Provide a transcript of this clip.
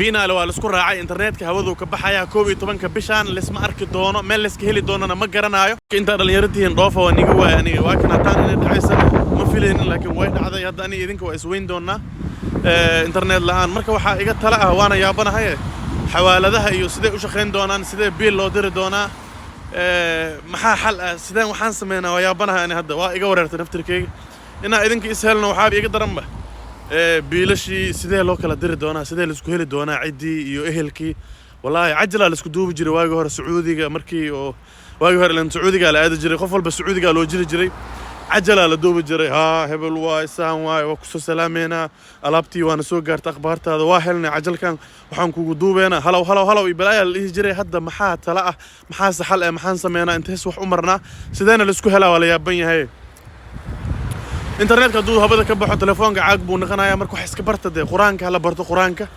Finally waa laisku raacay, internetka hawaduu ka baxayaa 11-ka bishaan. Lisma arki doono, meel layska heli doonana ma garanaayo. Intaa dhalinyaro tihiin, dhoofa, waa niga waaya aniga. Waa kan hataan inay dhacaysa ma filaynin, laakiin way dhacday. Hadda aniga idinka waa isweyn doonaa internet la'aan. Marka waxaa iga tala ah, waana yaabanahaye, xawaaladaha iyo sidee u shaqayn doonaan? Sidee biil loo diri doonaa? Maxaa xal ah? Sideen waxaan sameynaa? Waa yaabanahay ani hadda, waa iga wareertay naftirkeyga. Inaa idinka is helno waxaaba iga daranba. Biilashii sidee loo kala diri doonaa? Sidee laisku heli doonaa ciddii iyo ehelkii? Wallaahi cajalaa laisku duubi jiray waagii hore Sacuudiga. Markii oo waagii hore ilan Sacuudigaa la aadi jiray, qof walba Sacuudigaa loo jiri jiray, cajalaa la duubi jiray. Haa, hebel waay, saan waay, waa kusoo salaameynaa, alaabtii waana soo gaarta, akhbaartaada waa helnay, cajalkan waxaan kugu duubeynaa halow halow halow iyo balaayaa la dhihi jiray. Hadda maxaa tala ah? Maxaase xal eh? Maxaan sameynaa? Intees wax u marnaa? Sideena laisku helaa? Waa la yaaban yahay. Internetka hadduu habada ka baxo, telefoonka caag buu noqonayaa. Marka wax iska barta dee, Qur-aanka hala barto, Qur-aanka.